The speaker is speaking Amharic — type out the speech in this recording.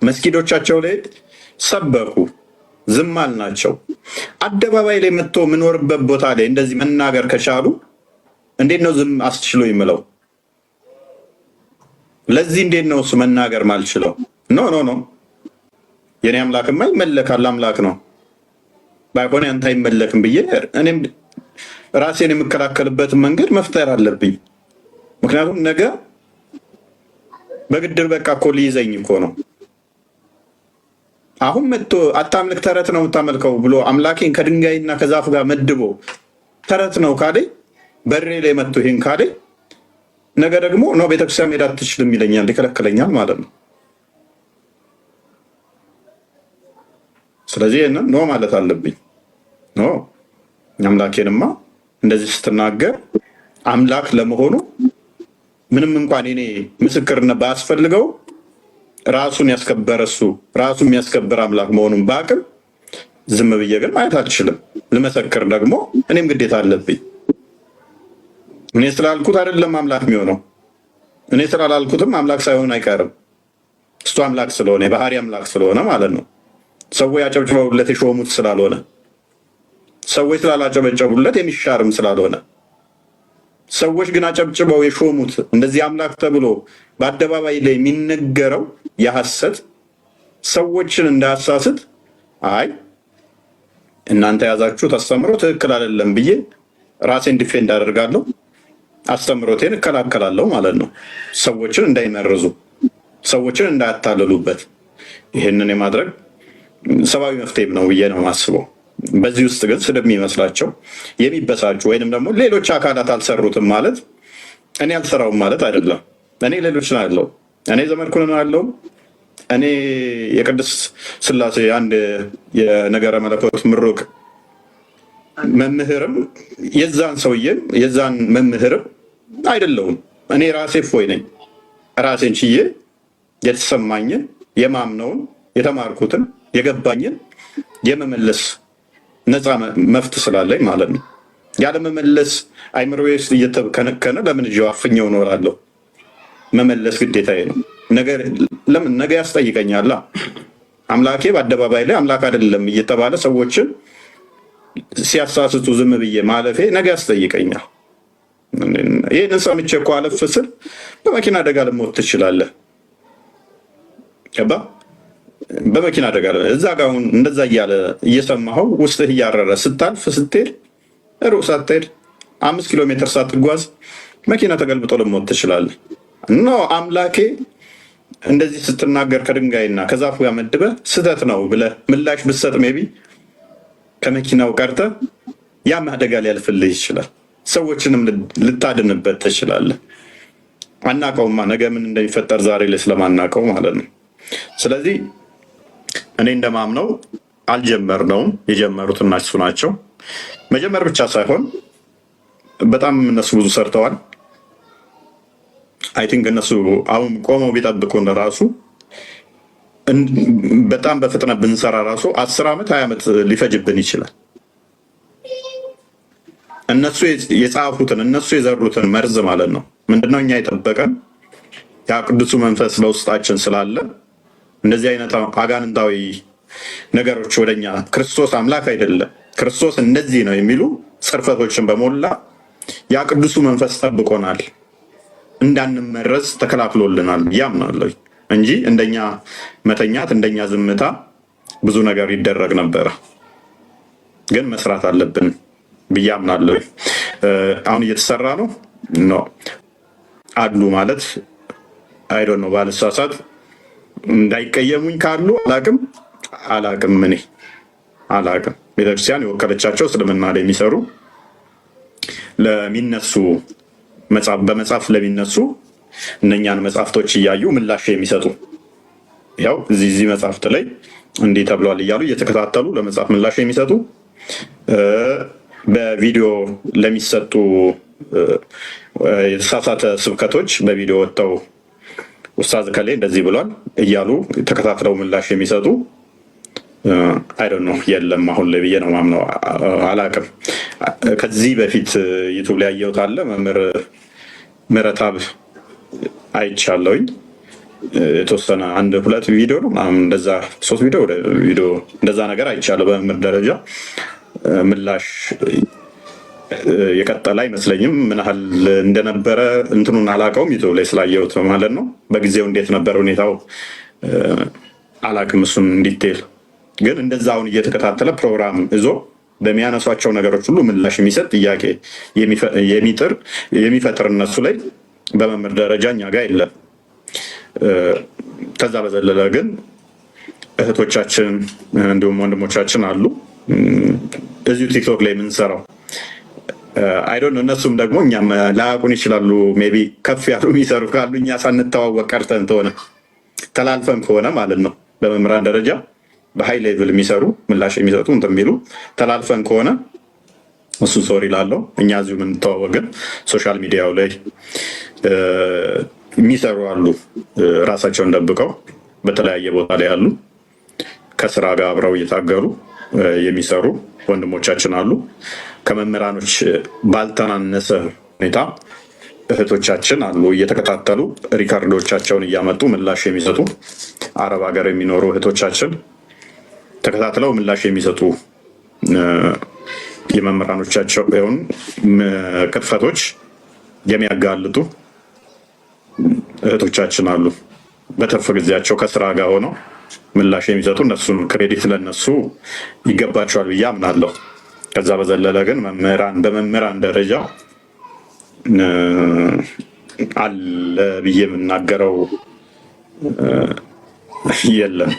መስጊዶቻቸው ላይ ሰበኩ፣ ዝም አልናቸው። አደባባይ ላይ መጥቶ የምኖርበት ቦታ ላይ እንደዚህ መናገር ከቻሉ እንዴት ነው ዝም አስችሎ ይምለው? ለዚህ እንዴት ነው እሱ መናገር ማልችለው? No, no, no፣ የኔ አምላክማ ይመለካል፣ አምላክ ነው። ባይሆን ያንተ አይመለክም ብዬ እኔም ራሴን የምከላከልበትን መንገድ መፍጠር አለብኝ። ምክንያቱም ነገ በግድር በቃ እኮ ሊይዘኝ እኮ ነው። አሁን መጥቶ አታምልክ፣ ተረት ነው የምታመልከው ብሎ አምላኬን ከድንጋይና ከዛፍ ጋር መድቦ ተረት ነው ካለኝ፣ በሬ ላይ መጥቶ ይሄን ካለኝ፣ ነገ ደግሞ no፣ ቤተክርስቲያን መሄድ አትችልም ይለኛል፣ ይከለክለኛል ማለት ነው። ስለዚህ ይህንን no ማለት አለብኝ። No፣ አምላኬንማ እንደዚህ ስትናገር አምላክ ለመሆኑ ምንም እንኳን እኔ ምስክርነት ባያስፈልገው ራሱን ያስከበረ እሱ ራሱን የሚያስከብር አምላክ መሆኑን በአቅም ዝም ብዬ ግን ማየት አልችልም። ልመሰክር ደግሞ እኔም ግዴታ አለብኝ። እኔ ስላልኩት አይደለም አምላክ የሚሆነው። እኔ ስላላልኩትም አምላክ ሳይሆን አይቀርም። እሱ አምላክ ስለሆነ፣ የባህሪ አምላክ ስለሆነ ማለት ነው። ሰዎች አጨብጭበውለት የሾሙት ስላልሆነ፣ ሰዎች ስላላጨበጨቡለት የሚሻርም ስላልሆነ፣ ሰዎች ግን አጨብጭበው የሾሙት እንደዚህ አምላክ ተብሎ በአደባባይ ላይ የሚነገረው የሐሰት ሰዎችን እንዳያሳስት፣ አይ እናንተ የያዛችሁት አስተምሮ ትክክል አይደለም ብዬ ራሴን defend አደርጋለሁ፣ አስተምሮቴን እከላከላለሁ ማለት ነው። ሰዎችን እንዳይመርዙ፣ ሰዎችን እንዳያታልሉበት ይህንን የማድረግ ሰብአዊ መፍትሄም ነው ብዬ ነው የማስበው። በዚህ ውስጥ ግን ስድብ የሚመስላቸው የሚበሳጩ ወይንም ደግሞ ሌሎች አካላት አልሰሩትም ማለት እኔ አልሰራውም ማለት አይደለም። እኔ ሌሎች አለው፣ እኔ ዘመድኩንን አለው፣ እኔ የቅድስት ስላሴ አንድ የነገረ መለኮት ምሩቅ መምህርም የዛን ሰውዬም የዛን መምህርም አይደለሁም። እኔ ራሴ እፎይ ነኝ። ራሴን ችዬ የተሰማኝን፣ የማምነውን፣ የተማርኩትን፣ የገባኝን የመመለስ ነፃ መፍት ስላለኝ ማለት ነው። ያለመመለስ አይምሮዬ ውስጥ እየተከነከነ ለምን እዚያው አፍኜው እኖራለሁ? መመለስ ግዴታዬ ነው። ለምን ነገ ያስጠይቀኛላ። አምላኬ በአደባባይ ላይ አምላክ አይደለም እየተባለ ሰዎችን ሲያሳስቱ ዝም ብዬ ማለፌ ነገ ያስጠይቀኛል። ይህንን ሰምቼ እኮ አለፍ ስል በመኪና አደጋ ልሞት ትችላለህ። ገባ? በመኪና አደጋ እዛ ጋ አሁን እንደዛ እያለ እየሰማኸው ውስጥህ እያረረ ስታልፍ ስትሄድ፣ ሩቅ ሳትሄድ፣ 5 ኪሎ ሜትር ሳትጓዝ መኪና ተገልብጦ ልሞት ትችላለህ። No፣ አምላኬ እንደዚህ ስትናገር ከድንጋይና ከዛፉ ጋር መድበህ ስህተት ነው ብለህ ምላሽ ብትሰጥ maybe ከመኪናው ቀርተህ ያም አደጋ ሊያልፍልህ ይችላል። ሰዎችንም ልታድንበት ትችላለህ። አናውቀውማ ነገ ምን እንደሚፈጠር ዛሬ ላይ ስለማናውቀው ማለት ነው። ስለዚህ እኔ እንደማምነው አልጀመርነውም። የጀመሩት እነሱ ናቸው። መጀመር ብቻ ሳይሆን በጣም እነሱ ብዙ ሰርተዋል። I think እነሱ አሁን ቆመው ቢጠብቁን ራሱ በጣም በፍጥነት ብንሰራ ራሱ 10 ዓመት 20 ዓመት ሊፈጅብን ይችላል። እነሱ የጻፉትን፣ እነሱ የዘሩትን መርዝ ማለት ነው። ምንድነው እኛ የጠበቀን ያ ቅዱሱ መንፈስ በውስጣችን ስላለ እንደዚህ አይነት አጋንንታዊ ነገሮች ወደኛ ክርስቶስ አምላክ አይደለም፣ ክርስቶስ እንደዚህ ነው የሚሉ ጽርፈቶችን በሞላ ያ ቅዱሱ መንፈስ ጠብቆናል፣ እንዳንመረዝ ተከላክሎልናል ብዬ አምናለሁ እንጂ እንደኛ መተኛት፣ እንደኛ ዝምታ ብዙ ነገር ይደረግ ነበረ። ግን መስራት አለብን ብዬ አምናለሁ። አሁን እየተሰራ ነው። No፣ አሉ ማለት I don't know፣ ባልሳሳት እንዳይቀየሙኝ ካሉ አላቅም፣ አላቅም፣ እኔ አላቅም። ቤተክርስቲያን የወከለቻቸው እስልምና ላይ የሚሰሩ ለሚነሱ፣ በመጽሐፍ ለሚነሱ እነኛን መጽሐፍቶች እያዩ ምላሽ የሚሰጡ፣ ያው እዚህ እዚህ መጽሐፍት ላይ እንዲህ ተብሏል እያሉ እየተከታተሉ ለመጽሐፍ ምላሽ የሚሰጡ፣ በቪዲዮ ለሚሰጡ የተሳሳተ ስብከቶች በቪዲዮ ወጥተው ኡስታዝ ከሌ እንደዚህ ብሏል እያሉ ተከታትለው ምላሽ የሚሰጡ I don't know፣ የለም አሁን ላይ ብዬ ነው ማምነው። አላቅም። ከዚህ በፊት YouTube ላይ ያየሁት አለ፣ መምህር ምህረተአብ አይቻለሁኝ። የተወሰነ አንድ ሁለት ቪዲዮ ነው ምናምን እንደዛ፣ ሶስት ቪዲዮ ቪዲዮ እንደዛ ነገር አይቻለሁ። በመምህር ደረጃ ምላሽ የቀጠለ አይመስለኝም። ምን ያህል እንደነበረ እንትኑን አላውቀውም። ዩቱብ ላይ ስላየሁት ማለት ነው። በጊዜው እንዴት ነበር ሁኔታው አላውቅም። እሱን detail ግን እንደዛ አሁን እየተከታተለ ፕሮግራም ይዞ በሚያነሷቸው ነገሮች ሁሉ ምላሽ የሚሰጥ፣ ጥያቄ የሚጥር የሚፈጥር እነሱ ላይ በመምህር ደረጃ እኛ ጋር የለም። ከዛ በዘለለ ግን እህቶቻችን እንዲሁም ወንድሞቻችን አሉ እዚሁ ቲክቶክ ላይ የምንሰራው። I don't know፣ እነሱም ደግሞ እኛም ላያውቁን ይችላሉ። Maybe ከፍ ያሉ የሚሰሩ ካሉ እኛ ሳንተዋወቅ ቀርተን ከሆነ፣ ተላልፈን ከሆነ ማለት ነው፣ በመምህራን ደረጃ በ high level የሚሰሩ፣ ምላሽ የሚሰጡ፣ እንትን የሚሉ ተላልፈን ከሆነ እሱን sorry ላለው። እኛ እዚሁ የምንተዋወቅ ግን social media ው ላይ የሚሰሩ አሉ። ራሳቸውን ደብቀው በተለያየ ቦታ ላይ ያሉ፣ ከስራ ጋር አብረው እየታገሉ የሚሰሩ ወንድሞቻችን አሉ። ከመምህራኖች ባልተናነሰ ሁኔታ እህቶቻችን አሉ፣ እየተከታተሉ record ኦቻቸውን እያመጡ ምላሽ የሚሰጡ፣ አረብ ሀገር የሚኖሩ እህቶቻችን ተከታትለው ምላሽ የሚሰጡ፣ የመምህራኖቻቸውን ቅጥፈቶች የሚያጋልጡ እህቶቻችን አሉ። በትርፍ ጊዜያቸው ከስራ ጋር ሆነው ምላሽ የሚሰጡ፣ እነሱን credit ለነሱ ይገባቸዋል ብዬ አምናለሁ። ከዛ በዘለለ ግን መምህራን በመምህራን ደረጃ አለ ብዬ የምናገረው የለም።